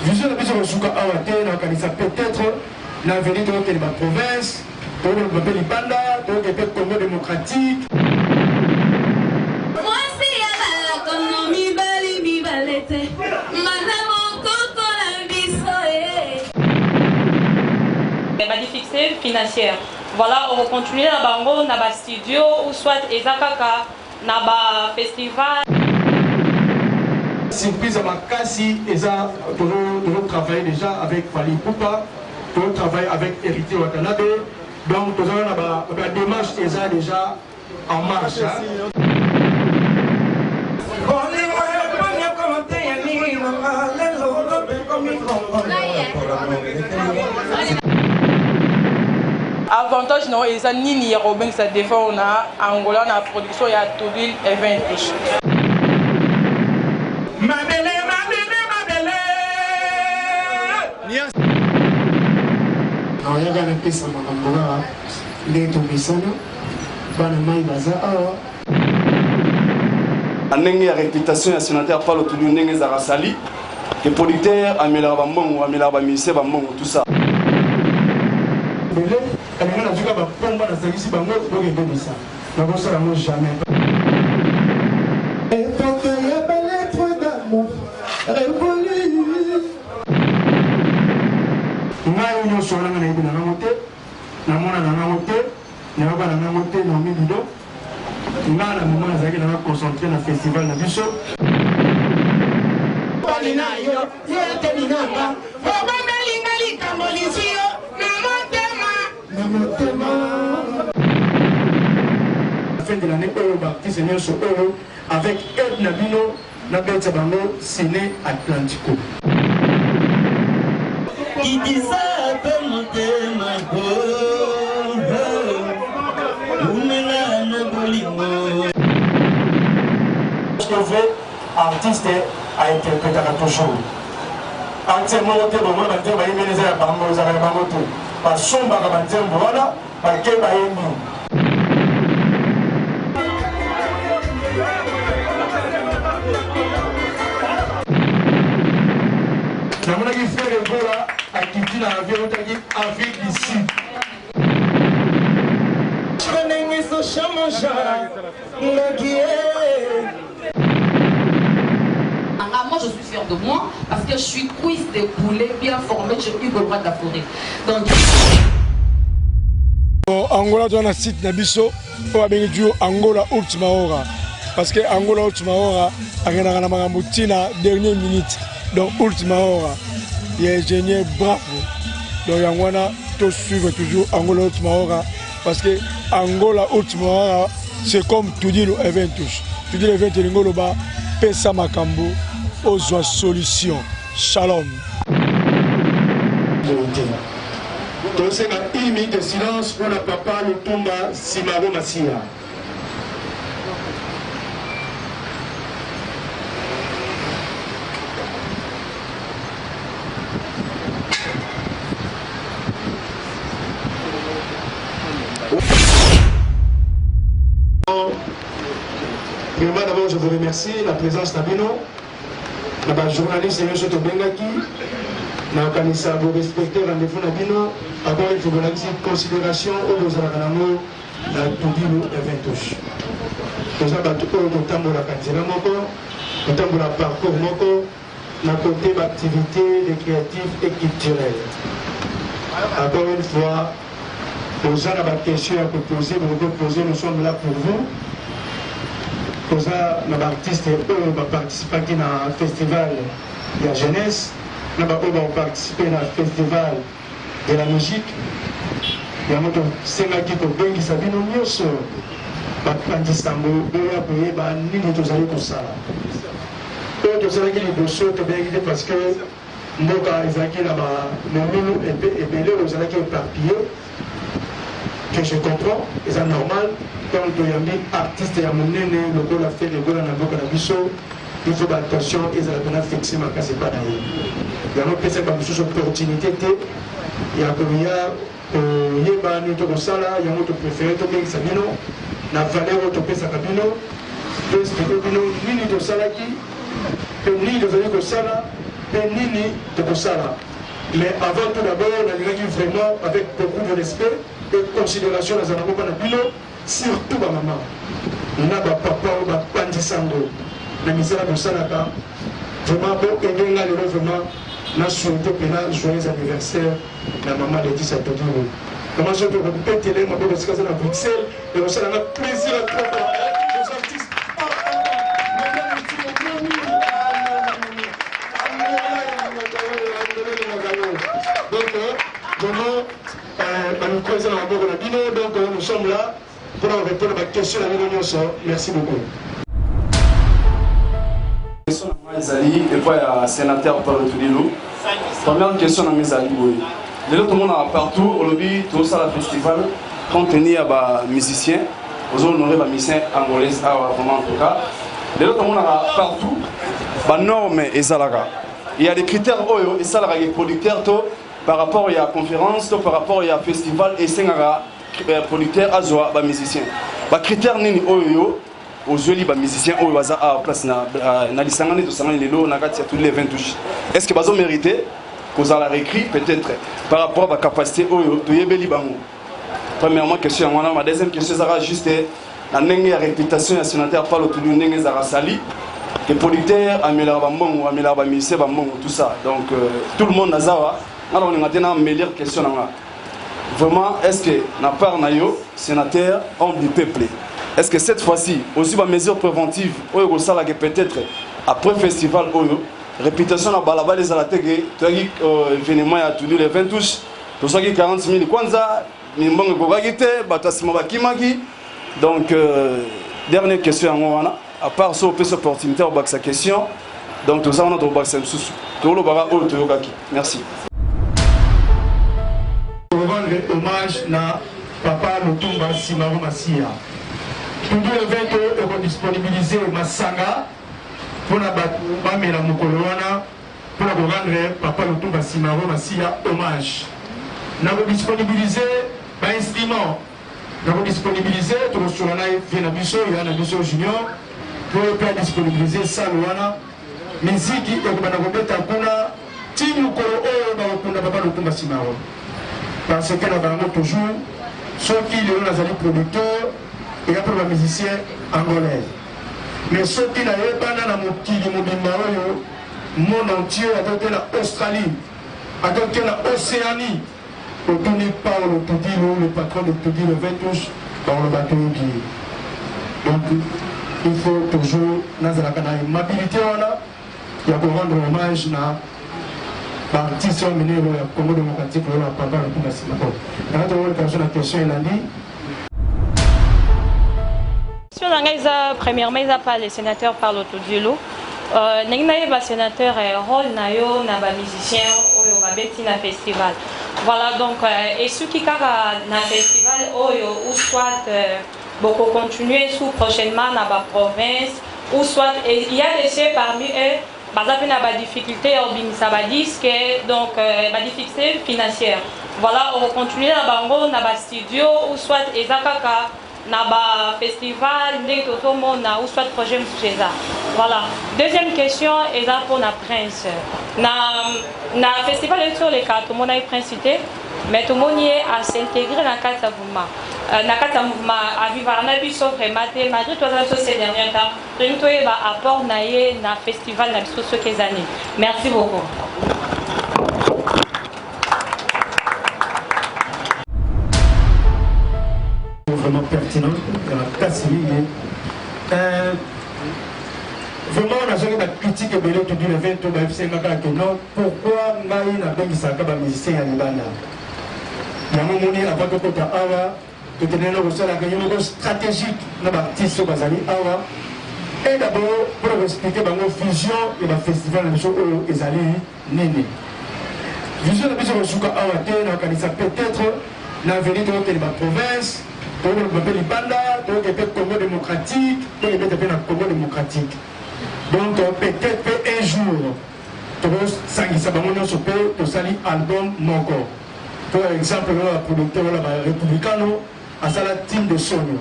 Vision na biso kosuka awa te, nakanisa peut-être na avenir tokokende ba province, tokokende mpe libanda, tokokende mpe Congo démocratique. Mwasi ya bakono mibali mibale te mana mokoko na biso e. Ba difficulté financière, voilà, okocontinue na bango na bastudio ou soit eza kaka na bafestival? Surprise ya makasi eza, tozo travailler déjà avec Fally Ipupa, tozo travailler avec Héritier Watanabe, donc tozala na ba démarche eza déjà en marche, hein. Bolingo epanyaka mateya nini lelo lobekomi kongo. Avantage na yo eza nini ya kobengisa Defao na Angola na production ya Tudil Eventos? Mabele, mabele, mabele. Naoyaka napesa makambo kaka ndenge tomesana, bana mai baza awa. Ndenge ya réputation ya sénateur Paulo Tudu, ndenge ezalaka sali ke producteur amelaka bambongo, amelaka bamusicien bambongo, tout ça. Ebele alingi nazuka bapomba, nasangisi bango bokendebisa, nakosala yango jamais. Époque ya balettre d'amour révolu. Ngai nyonso wana nga nayebi na ngango te, namona na ngango te, nayoka na ngango te. Naomi Bido, nga na moment nazalaki nanga concentré na festival na biso. Bali na yo, yo eteminanga obandalinga likambo lizwi yo na motema. Na motema. Fin de l'année oyo, baartiste nyonso oyo, avec aide na bino, nabetisa bango Ciné Atlantico. Kitisa pe motema, umela na bolingo. Parce que vrai artiste ainterprétaka toujours artiste moko te. Bomona banzembo bayembeli eza ya bango, ezalaka ya bango te, basombaka banzembo wana, bake bayembi. Namonaki Ferre Gola akiti na avion, otaki Afrique du Sud. Ndenge soshamoja ngakie. Ah, moi, je suis fière de moi parce que je suis cuisse de poulet bien formée chez Hugo Roi de la Forêt. Donc, Angola, toza na site na biso oyo abengi duo Angola Ultima Hora, parce que Angola Ultima Hora akendaka na makambo ntina dernière minute. Donc Ultima Hora ya ingénieur, bravo. Donc yango wana tosuivre toujours Angola Ultima Hora, parce que Angola Ultima Hora, c'est comme Tudilo Eventus. Tudilo Event elingi oloba pesa makambo, ozwa solution. Shalom. Tosenga une minute de silence mpona papa Lutumba Simaro Masiya. Vraiment, d'abord, je vous remercie la présence na bino, na bajournaliste nyonso tobengaki. Nakanisa borespecte rendez-vous na bino. Encore il faut bolakisi considération oyo bozalaka nango na Tudilu Eventus. Toza bato oyo totambolaka nzela moko, totambola parcours moko na côté baactivité de créatif et culturel. Encore une fois, toza na baquestion ya kopose, bokoki kopose, nous sommes là pour vous. Toza na baartiste oyo baparticipaki na festival ya jeunesse, na baoyo bakoparticipe na festival de la musique. Yango tosengaki kobengisa bino nyonso bapanzi sango, boya koyeba nini tozali kosala. Oyo tosalaki liboso tobengaki te, parce que mboka ezalaki na bamolulu ebele oyo ezalaki éparpillé, que je comprends, eza normal. Ntango toyambi artiste ya monene lokola Ferre Gola na mboka na biso, il faut baattention ezala mpena fixe makasi epa na ye. Yango epesaki bamosusu opportunité te ya koya koyeba nini tokosala. Yango topréféré tobengisa bino na valeur oyo topesaka bino, toexplike bino nini tosalaki mpe nini tozali kosala. mpe nini tokosala. Mais avant tout d'abord, nalingaki vraiment avec beaucoup de respect et considération nazala moko na bino, surtout ba mama na ba papa oyo bapanzi sango na misala bosalaka. Vraiment bo aide nga lelo, vraiment na souhaite mpena joyeux anniversaire na mama Laetitia Todiro. Mama, soki okobetele maboko esika aza na Bruxelles, ekosala nga plaisir à trop. Les artistes, donc vraiment bamicro eza na maboko na bino. Donc nous sommes là mpona korépondre baquestion na bino nyonso. Merci beaucoup. Question na ngai ezali epai ya sénateur Paulo Tudilu. Première question na ngai ezali boye: lelo tomonaka partout, olobi tozosala festival, compte tenu ya bamusicien, ozohonore bamusicien angolaise awa. Vraiment, en tout cas, lelo tomonaka partout banorme ezalaka, il y a des critères oyo esalaka ke producteur to par rapport ya conférence to par rapport ya festival esengaka producteur azwa bamusicien. Bacritère nini oyo yo ozweli bamusicien oyo baza awa place na lisanga nde tosangani lelo na kati ya tous les 20 touches? Est ce que bazomérite kozala recrue peut-être par rapport à bacapacité oyo toyebeli bango? Premièrement, question yango wana. Ma deuxième question ezaka juste na ndenge ya réputation ya sénateur Paulo Tudilu, ndenge ezalaka sali ke producteur amelaka bambongo, amelaka bamusicien bambongo, tout ça. Donc tout le monde aza wa nga na kolinga te na melire question na nga. Vraiment, est ce que na part na yo, sénateur, homme du peuple, est ce que cette fois-ci ozwi bamesure préventive oyo ekosalaka peut-être après festival oyo réputation na balabala ezala te ke toyaki événement ya Tudu le 20 touche, tozwaki 40 000 kwanza, mimbongo ekokaki te, bato ya nsima bakimaki? Donc dernière question yango wana. À part so opesi opportunité ya kobakisa question, donc toza wana, tokobakisa lisusu, tolobaka oyo toyokaki. Merci. Rendre hommage na papa Lutumba Simaro Masia, Tudu Evento ekodisponibilize masanga mpona bato bamela mokolo wana mpona korendre papa Lutumba Simaro Masia hommage. Nakodisponibilize bainstrument, nakodisponibilize, tokosola na ye, vie na biso, ya na biso junior, po ye mpe adisponibilize salle wana. Miziki ekobanda kobeta kuna ti mokolo oyo bakokunda papa Lutumba Simaro, parce que na bango toujours, soki lelo nazali producteur, eya mpo bamusicien angolais, mais soki nayebana na mokili mobimba oyo, monde entier, ata oke na Australie, ata oke na Océanie, otuni Paulo Tudilu, le patron de Tudilu Ventus, bakoloba toyebi ye. Donc il faut toujours nazalaka na aimabilité wana ya korendre hommage na baartiste oyo minene oyo ya Congo démocratique, oyo ya papa Lutumba Simaro. Nanga tokoleka biso na question elandi. Question na ngai eza, premièrement, eza pa le sénateur Paulo Tudilu. Ndenge nayeba, sénateur, rôle na yo na bamusicien oyo babeti na festival, voilà, donc esuki kaka na festival oyo ou soit bokocontinue sous prochainement na baprovince, ou soit il y a des chefs parmi eux baza mpe na badifficulté ya kobimisa badisque, donc badifficulté financière, voilà, okocontinue na bango na bastudio ou soit eza kaka na bafestival ndenge tozomona, ou soit projet mosusu eza? Voilà. Deuxième question eza mpona Prince. Na festival euti oleka, tomonaki Prince te, mais tomoni ye as'intégrer na kati ya mouvement, na kati ya mouvement avivaka na biso vraiment te, malgré toza biso ces derniers temps. Tolingi toyeba apport na ye na festival na biso soki eza nini. Merci beaucoup. Vraiment pertinent kasi mingi. Vraiment nazwaki bacritique ebele. Tudu le 20, bayebisaki kaka ke non, pourquoi ngai nabengisaka bamusicien ya libanda. Yango moni, avant tokota awa, tokendeli na kosalaka ye moko stratégique na baartiste oyo bazali awa, et d'abord mpona koexpliquer bango vision ya bafestival na biso oyo ezali nini. Vision na biso kosuka awa te. Nakanisa peut-être na avenir tokokende baprovince, tokokende mpe libanda, tokokende mpe Congo démocratique, tokebeta mpe na Congo démocratique. Donc peut-être mpe un jour tokosangisa bango nyonso mpe tosali album moko. Po exemple oyo baproducteur wana barepublicano asala team de sonio,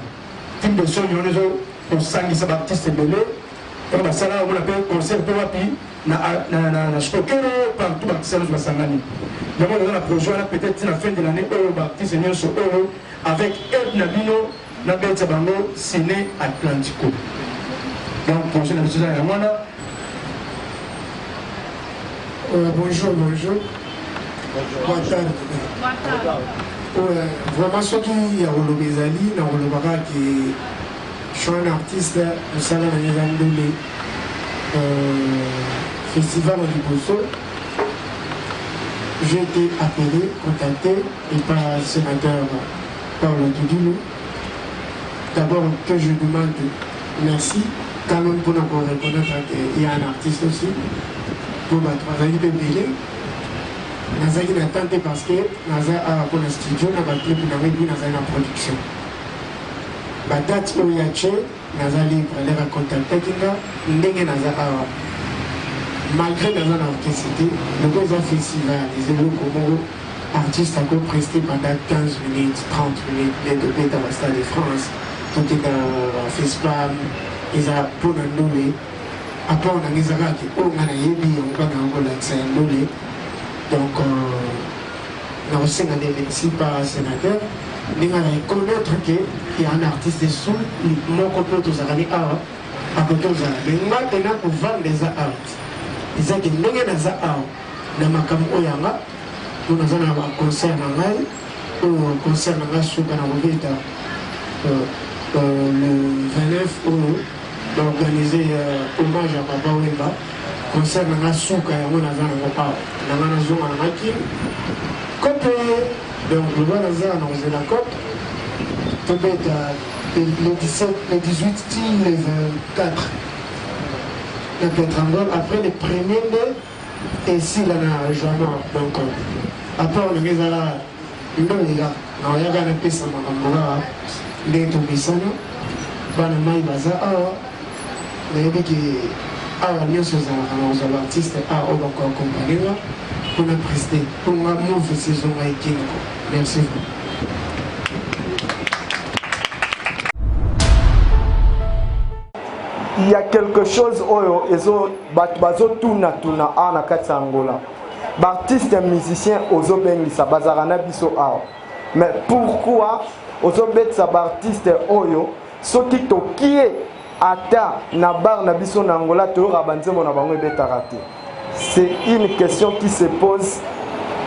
team de sonio wana ezo kosangisa baartiste ebele. Oyo basala omona mpe concert mpe wapi na, na, na, na Shkokero partout baartiste nyonso basangani. Yango toza na projet wana peut-être na fin de l'année oyo baartiste nyonso oyo avec aide na bino nabetisa bango Ciné Atlantico. Donc projet na biso eza yango wana. Bonjour, bonjour. Boa tarde. Ouais, vraiment soki ya koloba ezali na koloba kaka ke je suis un artiste mosala na ngai eza ndule euh, festival ya liboso j'ai été appelé contacté et par sénateur Paulo Tudilu d'abord que je demande merci quand même mpona ko reconnaître que il y a un artiste aussi mpo bato bazalaki mpe ebele nazalaki na temps te parce que naza awa mpo na studio na baclip na ngai mpe nazali na production badate oyo ya tie naza libre lere akontaktaki nga ndenge naza awa malgré naza na orchestre te loko eza festival eza eloko moko artiste ako prester pendant 15 minutes 30 minutes nde tobeta ba stade de france tokenda ba fespam eza mpo na ndule apport na nga eza kaka ke oyo nga nayebi yango kaka yango kolakisa ya ndule donc euh, nakosenga nde merci par sénateur ndenge na reconnaître ke ya un artiste sous moko mpe tozalaka ni awa akoki ozala me nga mpena kovanda eza art eza ke ndenge naza awa na makambo oyo yanga mpo naza na baconcert na ngai oyo concert na ngai suka na kobeta euh, euh, le 29 oyo baorganize euh, hommage ya papa wemba concert na ngai suka yango naza nango awa na ngai nazonga na ngai kin kope donc loba naza na kozela cope tobeta le 17 le 18 ti le 24 na Petrangol après le premier nde esila na joama donc apport na ngai ezala ndolela naoyaka napesa makambo kaka ndenge tomesana bana mai baza awa nayebi ke awa nyonso ezalaka na kozwa baartiste awa oyo bakoakompagne nga mpona preste mpo nga move saison ngai kinko merci. Il y a quelque chose oyo ezo bato bazotuna tuna awa na kati ya Angola. Ba artistes musiciens ozobengisa bazalaka na biso awa. Mais pourquoi ozobetisa ba artistes oyo soki tokie ata na bar na biso na Angola toyoka banzembo na bango ebetaka te? C'est une question qui se pose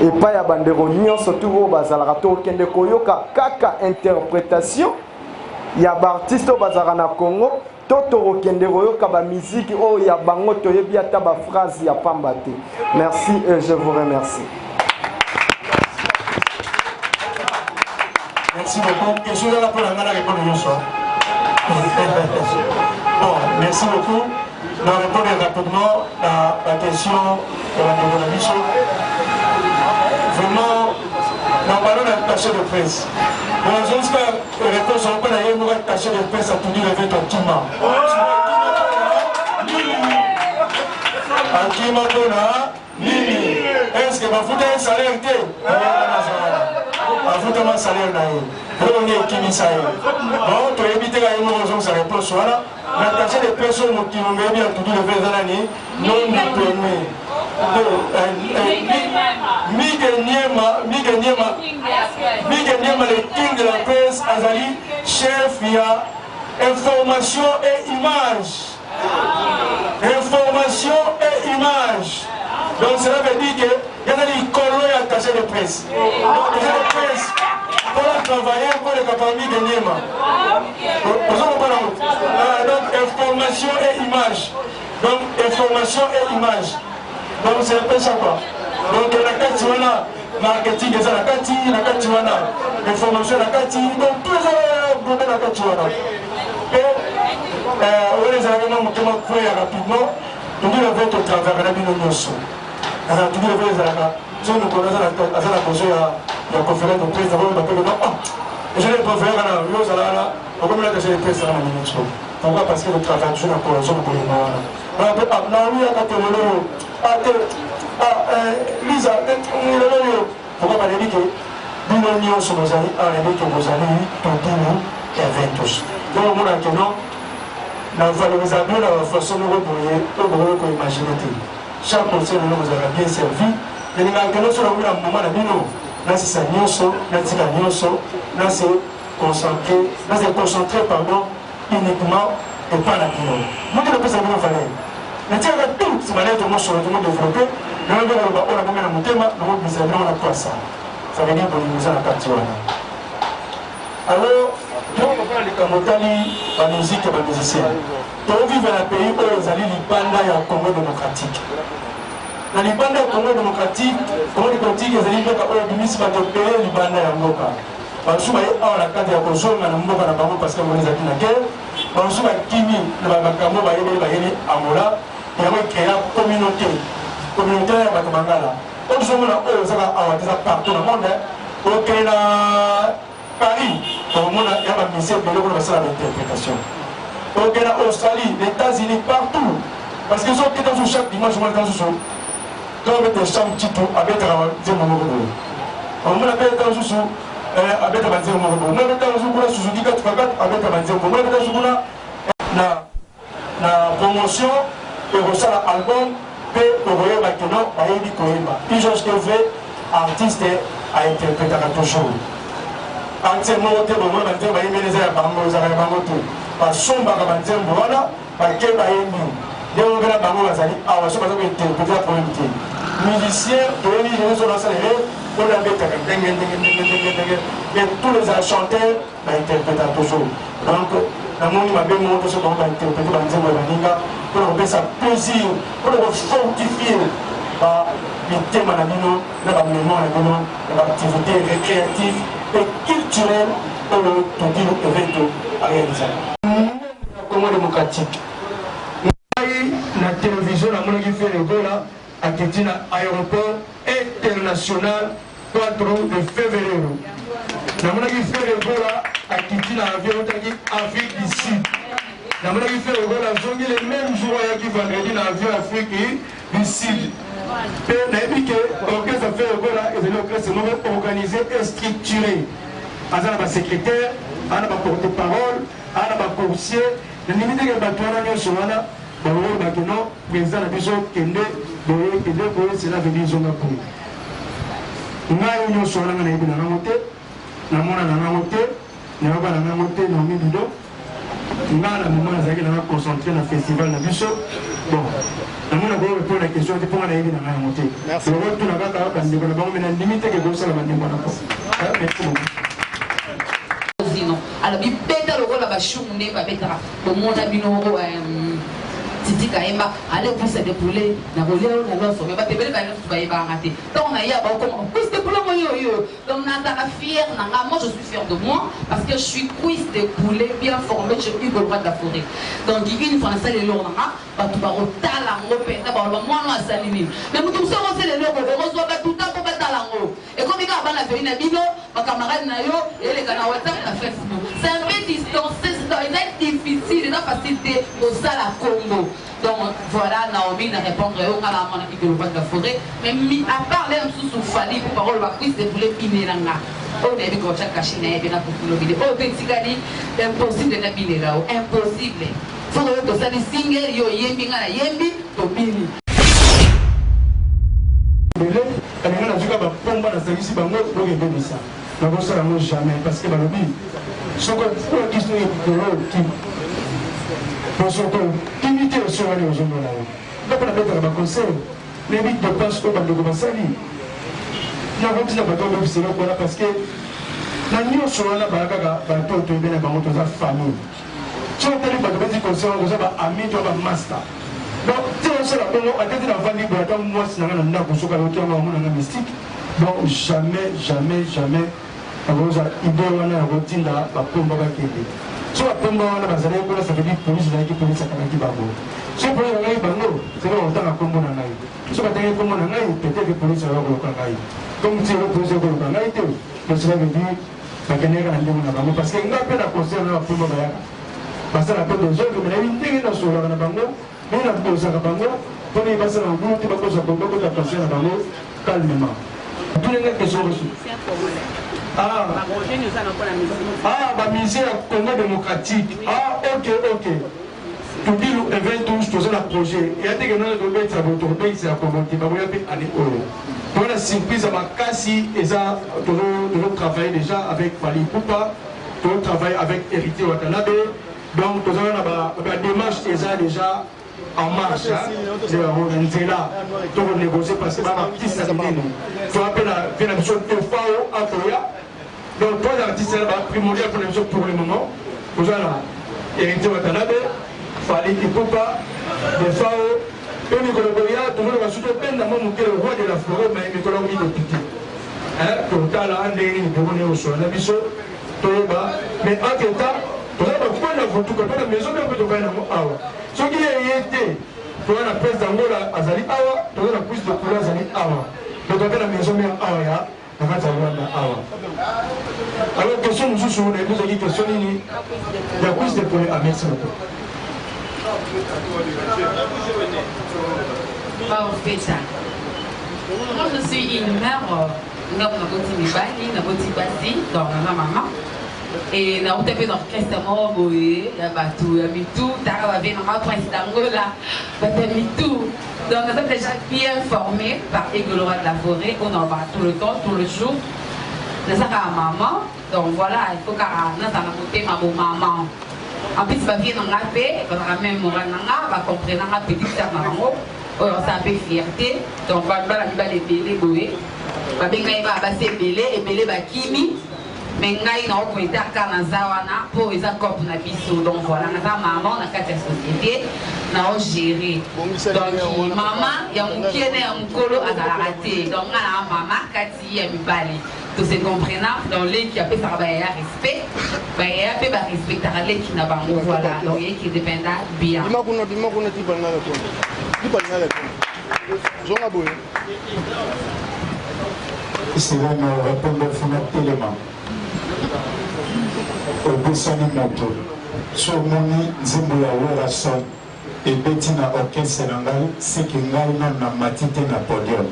epai ya bandeko nyonso tu oyo bazalaka tokende koyoka kaka interpretation ya ba artiste oyo bazalaka na Congo to tokokende koyoka ba miziki oyo ya bango toyebi ata ba phrase ya pamba te. Merci et je vous remercie. Merci beaucoup. Question là pour la répondre nyonso. Bon, merci beaucoup. Na répondre rapidement à la question ya bandeko na biso. Vraiment, na balo na attaché de presse. Bon, j'espère réponse mpo na ye moko attaché de presse atuni leve akima. Akima mpona nini? Est-ce que bafuta ye salaire te? Afutama salaire na ye. Oyo nde ekimisa ye. Bon, toyebi te ka ye moko ozongisa réponse wana. Na attaché de presse oyo mokili oyebi ya tudu leve eza nani? Non diplômé. Mike Niema, Mike Niema, Mike Niema, le king de la presse, azali chef ya information et image. Information et image. Donc cela veut dire que il y a likolo ya attaché de presse. Donc attaché de presse pour travailler pour les capables de Niema. Vous comprenez? Donc information et image. Donc information et image. Donc c'est un peu ça quoi. Donc na kati wana marketing eza na kati, na kati wana information na kati, donc tout eza bloqué na kati wana. Et wana ezalaki mwa moke mwa kweya rapidement, tondi na veto travaillaka na bino nyonso. Azala tondi na veto ezalaka soki mokolo aza na besoin ya conférence de presse, d'abord bapeke non ah je ne préfère na yo ozala wana okomi na attaché de presse na minute. Pourquoi? Parce que le travail toujours na cohésion na bolingo wana. Naoyaka te lelo oyo ate Liza lelo oyo pourquoi balobi ke bino nyonso bozali awa nayebi ke bozali todino eventus donc omona ke non. Na valorisa bino na ba façon moko boye oyo bokoki ko imaginer te. Chaque concert na bino bozalaka bien servi. Nalingaka ke nionso nakomi na moment na bino nasisa nionso, natika nionso, na se concentrer, na se concentrer pardon uniquement epa na bino. Ndenge napesa bino valeur. Natikaka tout sima naye tomo solo tomo developper, nayoki mpe koloba oyo nabomi na motema, nakobimisa bino wana pwasa. Ça veut dire bolingo eza na kati wana. Alors, tokoma mpona likambo etali ba musique ya ba musiciens. Tozo vivre na pays oyo ezali libanda ya Congo democratique. Na libanda ya Congo democratique, Congo democratique ezali mboka oyo ebimisi bato ebele libanda ya mboka. Bamosusu baye awa na kati ya kozonga na mboka na bango parce que Angola ezalaki na guerre. Bamosusu bakimi na ba makambo bayebeli bayeli Angola. Yango ecrea communauté. Communauté ya bato bangala. Oyo tozomona oyo ezaka awa te eza partout na monde. Okende na Paris okomona ya ba musiciens ebele kuna basala ba interpretation. Okende na Australie, les Etats-Unis, partout. Parce que soki okenda mosusu chaque dimanche omona ntango mosusu to abeta chambre Tito abetaka nzembo moko boye. Omona mpe ntango mosusu eh, abeta banzembo moko boye. Omona mpe ntango mosusu kuna Suzuki 4x4 abeta banzembo. Omona mpe ntango mosusu kuna na na promotion ekosala album pe okoyeba que non bayebi koyemba. Une chose que vrai artiste a interpretaka toujours. Artiste moko te bomona ba nzembo bayembeli eza ya bango ezalaka ya bango te. Basombaka ba nzembo wana bake bayembi. Ndenge moko na bango bazali awa soki baza ko interpreter ya problème te. Musicien toyebi nyonso nasala erreur oyo abetaka ndenge ndenge ndenge ndenge ndenge mais tous les chanteurs ba interpreta toujours donc namoni mabe moko te soki bango ba interprete ba nzembo ya baninga mpona kopesa plaisir mpona kofortifie ba mitema na bino na ba mémoire na bino na ba activité récréative mpe culturelle oyo Tudilu Evento arealisaka. Congo démocratique ngai na télévision namonaki Ferre Gola akiti na aéroport international 4 de fevereiro namonaki Ferre Gola akiti na avion eutaki Afrique du Sud namonaki Ferre Gola azongi le même jour ayaki vendredi na avion Afrique du Sud mpe nayebi ke orchestre Ferre Gola ezali orchestre moko organisé et structuré aza na basecrétaire aza na baporte parole aza na bacoursier nandimi teke bato wana nyonso wana Bango ba non président na biso kende boye kende boye cela veut dire zonga boye. Ngai nyonso wana ngai nayebi na ngango te, namona na ngango te, nayoka na ngango te, Naomi Bido. Ngai na moment nazalaki nanga concentré na festival na biso. Bon, namona ko répondre na question te mpo ngai nayebi na ngai yango te. Okotuna kaka bandeko na bango, mais nandimi te ke kosala bandeko wana po. Merci beaucoup. Zino alobi beta lokola ba shungu nde babetaka Bomona bino Titi Kayemba ale cuisse de poulet na kolia yo na loso mais bato ebele baye mosusu bayebaka te ntango na ye bakokoma cuisse de poulet ngo yo yo donc nazalaka fier na nga moi je suis fier de moi parce que je suis cuisse de poulet bien formé chez Hugo le roi de la forêt donc une fois nasali eloko na nga bato bakotala yango mpenza bakoloba mwana asali nini mais moto mosusu akosala eloko okozwa bato ta mpo batala yango Ekomi kaka bana veli na bino, ba camarades na yo, eleka na WhatsApp na Facebook. C'est un peu distancé, eza difficile, eza facile te kosala kombo. Donc voilà Naomi na répondre yo nga na mwana Igolo roi de la forêt, mais mi à part les mosusu Fally pour parole ba cuisse de poulet binela nga. Oyo nayebi kotia cachet na ye pe na kofulo bile. Oyo pe etikali impossible na binela yo, impossible. Faut que tosali single yo oyembi nga na yembi tobini. Ebele alinga nazwika bapomba nasangisi bango bokebebisa nakosala yango jamais parce que balobi soko okisi likolo okimi po soko okimi te osongani ozomona yo nga mpe nabetaka baconseil nayebi dépense oyo bandeko basali nakotina bato obebisa eloko wana parce que na nyonso wana baya kaka bato oyo toyebi na bango toza famille Soki otali bato beti concert wana koza ba amis to ba masta. Donc ti osala bongo ata ti navandi boye ata mwasi na nga na ndako soki ayoki yango amona nga mystique. Donc jamais jamais jamais nakozwa idee wana ya kotinda bapomba bakende. Soki bapomba wana bazalaki kuna ça veut dire police ezalaki police akangaki bango. Soki police akangaki bango c'est bakotanga kombo na ngai. Soki batangi kombo na ngai peut-être police akoya koluka ngai. Comme ti lelo police akoluka ngai te donc cela veut dire Bakendeke na ndenge na bango parce que nga pe na concert na bapomba bayaka basala pe desordre mais nayebi ndenge nasololaka na bango ndenge na dosaka bango mpo nini basala mobulu te bakosa bakota concert na bango calmement. Otuni nga question mosusu? Ah, ah ba musée ya Congo démocratique. Ah, ok, ok. Tudilu Eventus toza na projet eya te ke nano tobetisa boye tokobengisa ya Congo te bakoya mpe année oyo toza na surprise ya makasi eza tozo travailler déjà avec Fally Ipupa tozo travailler avec Héritier Watanabe donc toza na ba ba démarche eza déjà en marche nde bango na nzela toko négocier parce que ba artiste ya minene toza mpe na vie na biso Defao akoya. Donc trois artistes là ba primordial pour biso pour le moment. Toza na Héritier Watanabe, Fally Ipupa, Defao, pe mikolo koya tozoloba soki tobenda mwa moke le roi de la forêt mais mikolo yango midepite. Hein, totala ndenge nini bureau naye osola na biso toyeba mais entre temps toza na bakwenda na vutuka mpe na maison mpe tokai nango awa soki ye ye te toza na prince d'angola azali awa toza na cuisse de couleur azali awa donc toza na maison mare awa ya na kati ya Rwanda awa. Alors question mosusu nayebi ezalaki question nini ya quiz de poulet. Ah, merci beaucoup. Parfait. Moi je suis une mère, nga naboti mibali, naboti basi, donc naza mama. Et nauta mpe na orchestre moko boye ya bato ya mitu, taka babe na nga Prince d'Angola, bato ya mitu. Donc naza déjà bien formé par Aigle le roi de la forêt, on en parle tout le temps, tout le jour. Naza kaka maman, donc voilà, il faut kaka nazala na motema bo maman. En plus ba vie na nga mpe bazalaka même moral na nga, ba comprena nga petite sœur na bango oyo basala mpe fierté. Donc bana mibali ebele boye babengai ba basi ebele ebele bakimi mais ngai na okoita kaka naza wana mpo eza cope na biso. Donc voilà, naza mama na kati ya société na ogere. Donc mama ya mokie na ya mokolo azalaka te. Donc ngai na mama kati ya mibali tose comprena. Donc leki apesaka bayaya respect, bayaya mpe barespectaka leki na bango. Voilà, donc yeki dependa bien. Bima kuna, bima kuna, tipa nga répondre. Tipa nga répondre. Zonga boye. Sirene répondre funa telema. Obosani moto. So omoni nzembo ya Werrason ebeti na orchestre na ngai, seke ngai nanu na mati te na podium.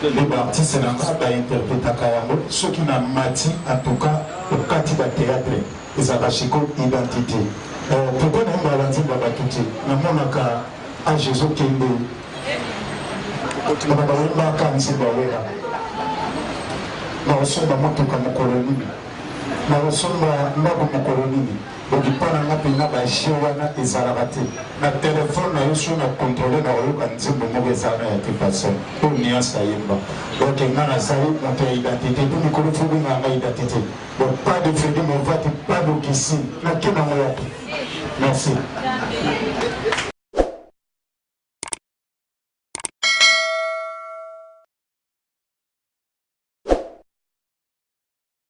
Nde ba artiste na ngai ba interpretaka yango soki na mati en tout cas okati ba theatre ezalaka siko identité. Euh, pourquoi nayembaka ba nzembo ya bato te? Namonaka age ezokende. Bato bayembaka nzembo ya Werra. Nakosomba motuka mokolo nini? Nakosomba ndako mokolo nini? Donc epa na nga mpenza ba jeux wana ezalaka te. Na telephone na yo soki na controle nakoyoka nzembo moko eza wana ya te façon oyo nuance ayemba. Donc nga nazali moto ya identité mpe mikolo fo obengaka nga identité. Donc pas de Freddy Movati, pas de Kissi. Nake nango wapi? Merci.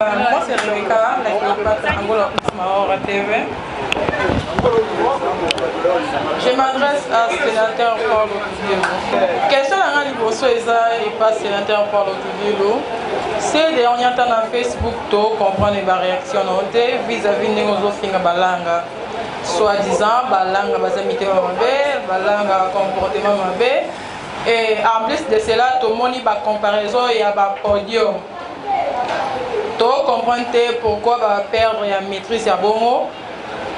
Moi c'est Rebecca, la Cléopâtre Angola Maora TV. Je m'adresse à sénateur Paul Otudilo. Question na nga liboso eza epa sénateur Paul Otudilo. Ces derniers temps na Facebook to comprendre ba réaction na yo te vis-à-vis ndenge ozofinga balanga. Soi-disant balanga baza mitema mabe, balanga comportement mabe. Et en plus de cela, tomoni ba comparaison ya ba podium. To comprendre te pourquoi ba perdre ya maîtrise ya bongo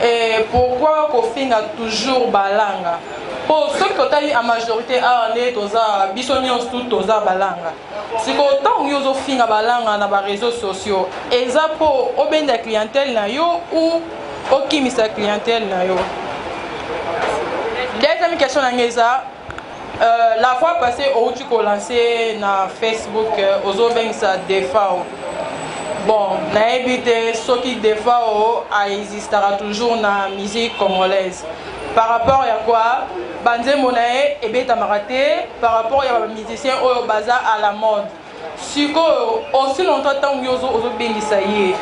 et pourquoi kofinga toujours balanga. Po soki totali en majorité awa nde toza biso nyonso tout toza balanga. Sikoyo ntango yo ozofinga balanga na ba réseaux sociaux eza po obenda clientèle na yo ou okimisa clientèle na yo? Deuxième question na ngai eza la fois passée outi kolancer na Facebook ozobengisa Defao. Bon, nayebi te soki Defao aexistaka toujours na musique congolaise. Par rapport ya quoi banzembo na ye ebetamaka te par rapport ya ba musiciens oyo baza à la mode. Sikoyo aussi longtemps ntango yo ozobengisa ye,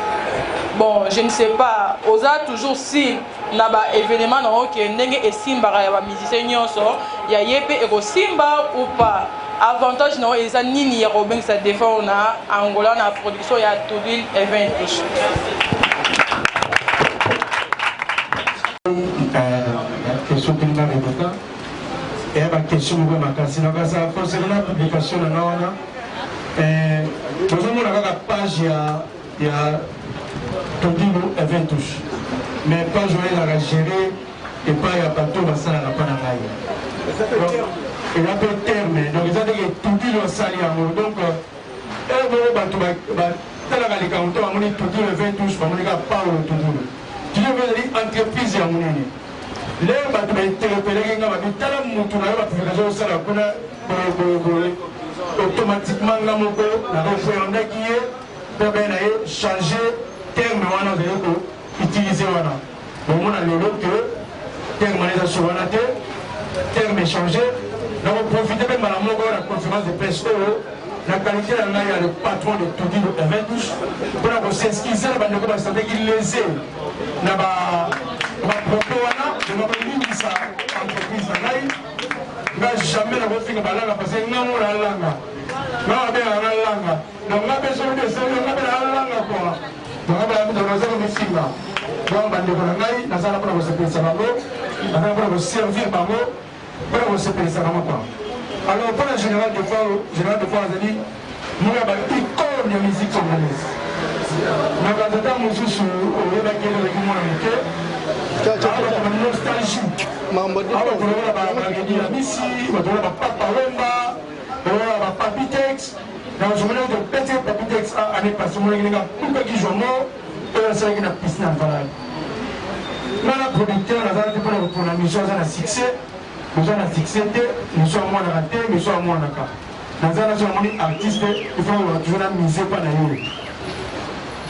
bon je ne sais pas, oza toujours si na ba événement na yo ke ndenge esimbaka ya ba musiciens nyonso ya ye mpe ekosimba ou pas? Avantage na yo eza nini ya kobengisa Defao na Angola na production ya Tudil Eventus? Question mpenza Rebecca eya ba question moko ya makasi nakasa concernant publication na nga wana. Tozomona kaka page ya Todilu Eventus, mais page wana ezalaka géré epai ya bato oyo basalaka mpa na ngai. Donc eza mpe terme, donc eza ndenge Tudilu asali yango. Donc heure moko bato batalaka likambo to bamoni Tudilu 20 touche, bamoni kaka Paulo Tudilu. Tudilu mpe ezali entreprise ya monene. Lelo bato bainterpelaki nga, babi tala mutu na yo ba publication osala kuna boye boye boye, automatiquement nga moko na referendaki ye mpe abaye na ye changer terme wana ozali ko utiliser wana. Bomona lelo que terme wana eza sur wana te, terme changer. Nakoprofite mpe mbala moko na conférence de presse oyo na qualité na ngai ya le patron de Tudilu Eventus mpona kos'excuse na bandeko basantaki lese na ba bapropos wana, vraiment bolimbisa entreprise na ngai. Nga jamais nakofinga balanga parce que nga ngo nalanga, nga babengaka nga langa, donc nga mpe soki esali nga mpe nalanga kua, donc nga mpe naza komifinga. Donc bandeko na ngai, nazala mpona kosepelisa bango, nazala mpona koservir bango, mpona kosepelisa bango kua. Alors mpona Général Defao, Général Defao azali moko ya ba icône ya musique congolaise. Na batata mosusu oyebaki ye ozalaki mwana moke, awa bato ba nostalgie, awa bato lokola baredi ya misi, bato lokola bapapa Wemba, lokola bapapitex. Na ozomona topeti Papitex année passée, omonaki ndenge abukaki jomo oyo asalaki na piscine ya Mvalali. Nga na producteur nazalaki mpona kopona mission aza na succès, oza na succès te, mission amonaka te, mission amonaka. Naza na so namoni artiste, il faut nakoka toujours na mise epa na ye.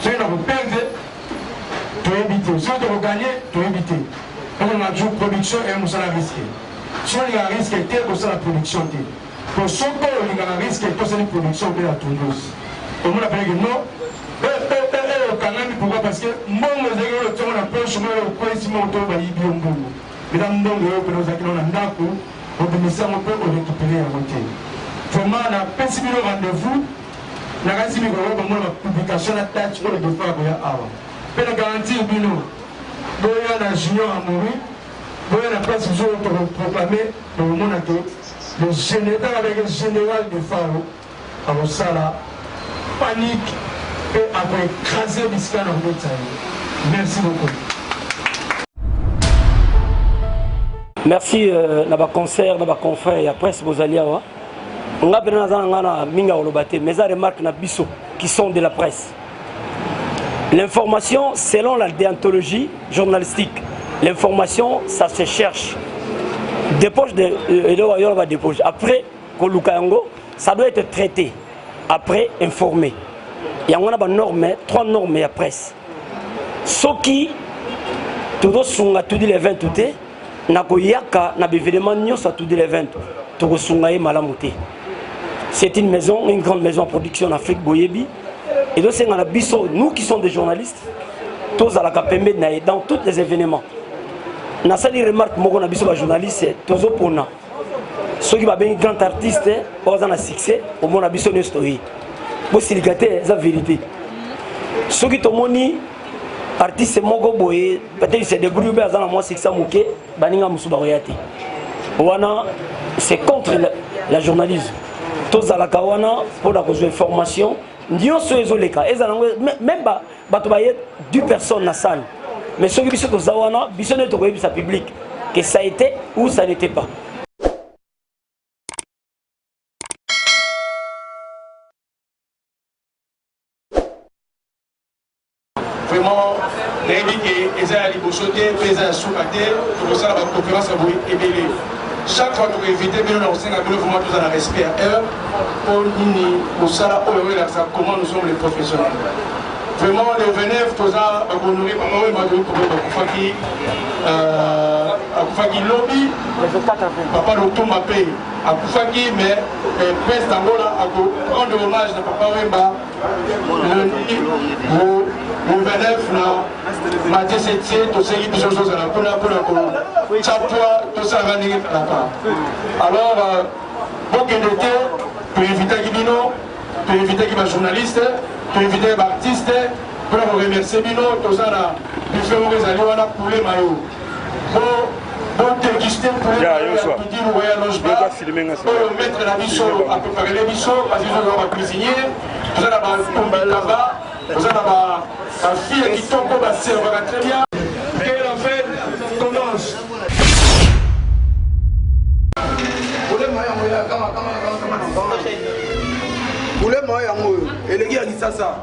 Soki nakoperdre toyebi te, soki tokoganye toyebi te. Okonga toujours production eya mosala risque. Soki olingaka risque te, kosala production te. Po soki olingaka risque te, osali production mpe ya tundusi, omona pene ke non, okangami. Pourquoi? Parce que mbongo ezalaki oyo otiango na poche moko, okwesi moko to bayibi yo mbongo. Eza mbongo oyo pene ozalaki nao na ndako, obimisi yango mpe orécupéré yango te. Vraiment napesi bino rendez-vous, nakanisi mikolo bomona bapublication na date oyo Defao akoya awa. Mpe na garantir bino, boya na Junior Amori, boya na place mosusu oyo tokoproclame, bokomona ke le général avec Général Defao akosala panique mpe akoécrase bisika na kobetisa ye. Merci beaucoup. Merci na baconcert na baconfrère ya presse bozali awa. Nga mpena naza na nga na mingi ya koloba te, mais eza remarque na biso qui sont de la presse. L'information, selon la déontologie journalistique, l'information, ça se cherche. Dépose de eloko yo ba dépose après koluka yango, ça doit être traité après informé. Yango wana ba norme, trois normes ya presse. Soki tozosunga tudi le 20 te na koyaka na baévénement nyonso ya tudi le 20, tokosunga ye malamu te. C'est une maison, une grande maison en production en Afrique, boyebi. Ezosenga na biso, nous qui sommes des journalistes, tozalaka pembeni na ye dans tous les événements. Nasali remarque moko na biso bajournaliste, tozopona soki babengi grand artiste oyo aza na succès, omona biso nyonso toye. Bosilika te, eza vérité. Soki tomoni artiste moko boye, peut-être il se débrouille mpe aza na mwa succès moke, baninga mosusu bakoya te. Wana c'est contre la journalisme. Tozalaka wana mpona kozwa information nyonso oyo ezoleka, ezala yango même bato baye 10 personnes na salle, mais soki biso toza wana, biso nde tokoyebisa public que ça était ou ça n'était pas. Vraiment nayebi ke eza ya liboso te mpe eza ya suka te, tokosala baconférence ya boye ebele. Chaque fois tokoinvite bino na kosenga bino vraiment toza na respect ya heure. Mpo nini? Mosala oyo oyo elakisa comment nous sommes les professionnels. Vraiment le 29 toza bakohonore papa oyo bato bakufaki, akufaki lobi, papa Lutumba mpe akufaki, mais prince d'Angola akorendre hommage na papa Wemba lundi le 29 na Mathieu Setie. Tosengi biso tozala kuna mpona kotya poids, tosalaka ndenge ezalaka. Alors bokende te, toinvitaki bino, toinvitaki bajournaliste, toinvitaki baartiste mpona koremercie bino. Toza na buffet moko ezali wana, poulet mayo, bodéguste poulet mayo ya Tudilu Royal Loge Bar oyo maître na biso apreparele biso, parce que toza bacuisinier, toza na bakombikamba, toza na bafille ya kitoko baservaka très bien. Que la fête commence. Poulet mayo yango oyo eleki ya Kisasa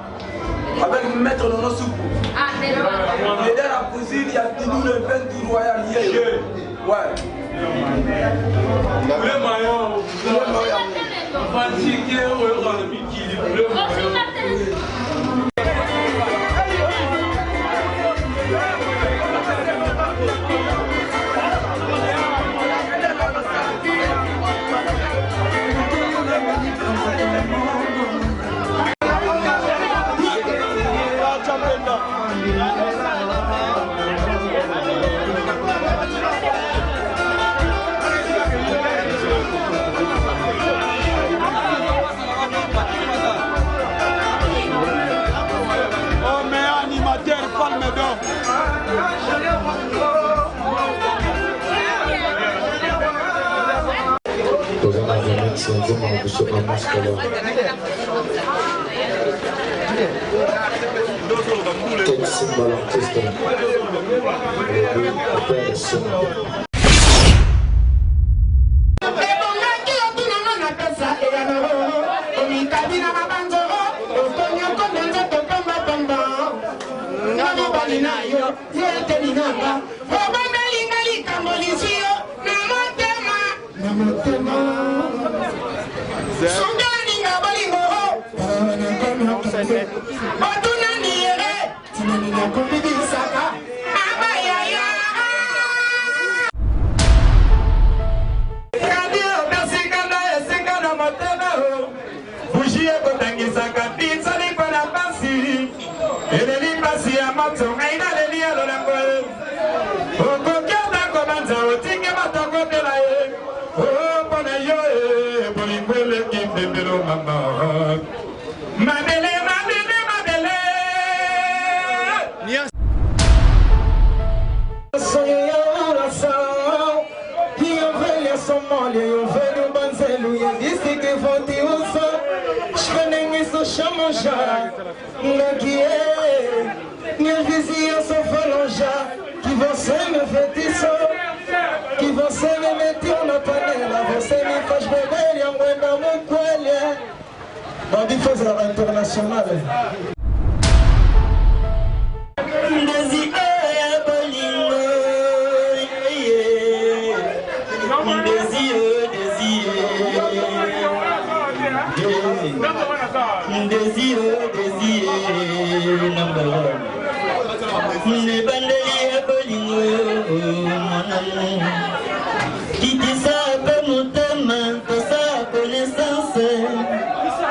avec maître Nono Supu. Il est dans la cuisine, il y a Didou le 22 Royal. Ouais. Poulet mayo. Poulet mayo yango. Fatigué oyo na mikili poulet mayo. Oh, meilleur animateur, Palme d'Or. Toza na remix ya nzembo na biso Amos Color. Ken Simba l'artiste. Olobi père Simba. Ebongaki otuna nga napesa eyano omikabi na mabanzo okonyokola nzoto pambapamba nga mobali na yo yo eteni nanga obandeli nga likambo lizwi yo na motema na motema sungelani nga bolingo otunani yere tina nini akombibisaka abayaya Kadi opesi kanda esika na motema o buji ekotangisaka pinzoli mpo na mpasi eleli mpasi ya moto ngai naleli ya lolango okoki ata kobanza otiki moto akotela ye o mpo na yo e bolingo eleki mbembelo mama mabele mabele mabele Minha vizinhança falam já que você me feitiçou, que você me meteu na panela, você me faz beber e aguenta mukwele. Bandi fazela international. Ndezi oyo bolingo Ndezi oyo ndezi Ndezi oyo ndezi number one Ebandeli ya bolingo mwanamo Kitisa pe motema tosa connaissance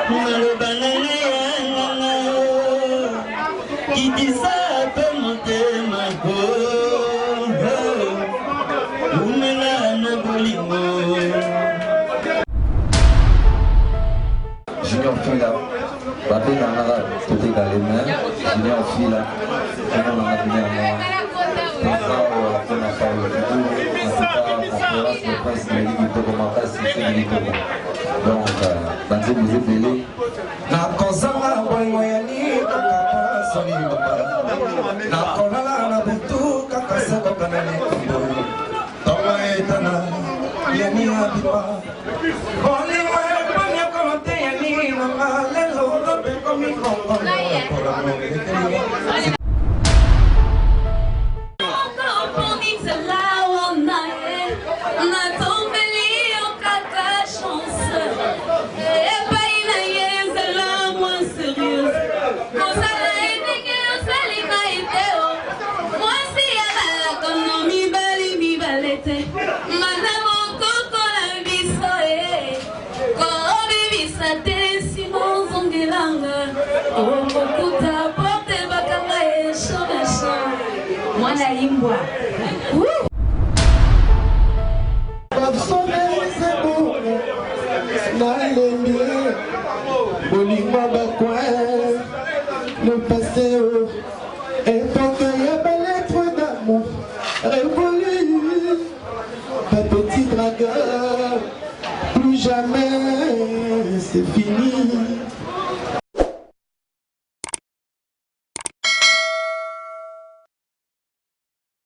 Maloba na ngai ya nganga Kitisa pe motema oh, oh. Umela na bolingo Junior Fila babengaka toteka le main Junior Fila kombo na nga bino yango toza awa mpona Paulo Tutu en tout cas conférence de presse eleki kitoko makasi esili kitoko donc banzembo eza ebele nakozanga bolingo ya kaka soni papa nakolala na butu kaka sekoka na likambo ntongo etana yani abima bolingo eponyokomo te yani nanga lelo lobekomi kongola Okokuta porte bakanga ye chomesha mwana imbwa. Nalembi bolingo bacoin le passé époque ya balettre d'amour révolu ba petit dragueur plus jamais c'est fini.